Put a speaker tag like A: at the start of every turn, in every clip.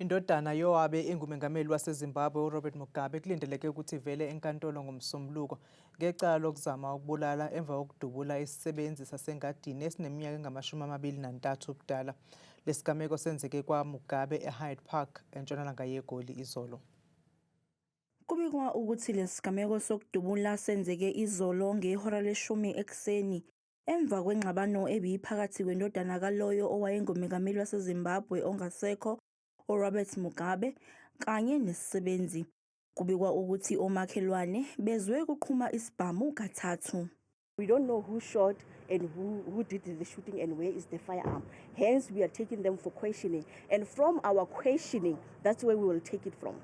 A: Indodana yowabe ingumengameli waseZimbabwe uRobert Mugabe kulindeleke ukuthi ivele enkantolo ngoMsombuluko ngecala lokuzama ukubulala emva kokudubula isisebenzi sasengadini esineminyaka engama-23 ubudala. Lesigameko senzeke kwaMugabe eHyde Park entshonalanga yeGoli izolo.
B: Kubikwa ukuthi lesigameko sokudubula senzeke izolo ngehora leshumi ekuseni emva kwengxabano ebiphakathi kwendodana kaloyo owayengumengameli waseZimbabwe ongasekho uRobert Mugabe kanye nesisebenzi. Kubikwa ukuthi omakhelwane bezwe kuqhuma isibhamu kathathu.
C: We don't know who shot and who did the shooting and where is the firearm. Hence, we are taking them for questioning. And from our questioning, that's where we will take it from.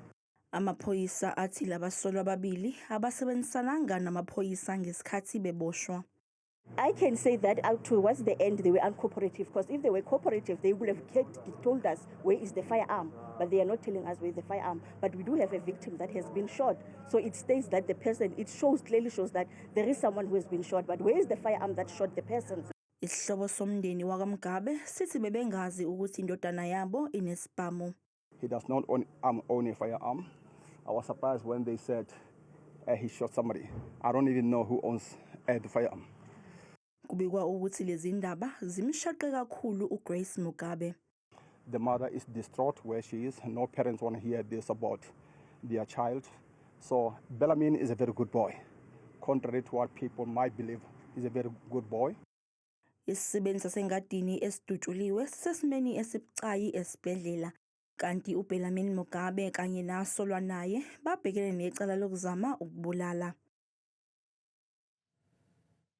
B: Amaphoyisa athi labasolwa ababili abasebenzisananga namaphoyisa ngesikhathi beboshwa.
C: I can say that out towards the end they were uncooperative, because if they were cooperative, they would have told us where is the firearm, but they are not telling us where is the firearm. But we do have a victim that has been shot, so it states that the person, it shows clearly shows that there is someone who has been shot, but where is the firearm that shot the person?
B: Isihlobo somndeni wakaMugabe sithi bebengazi ukuthi indodana yabo inesibhamu.
D: He does not own a firearm. I was surprised when they said he shot somebody. I don't even know who owns the firearm.
B: Kubikwa ukuthi lezi ndaba zimshaqe kakhulu uGrace Mugabe.
D: The mother is distraught where she is. No parents want to hear this about their child. So Bellarmine is a very good boy. Contrary to what people might believe, he's a very good boy.
B: Isisebenzi sasengadini esidutshuliwe sisesimeni esibucayi esibhedlela. Kanti uBellarmine Mugabe kanye nasolwa naye babhekene necala lokuzama ukubulala.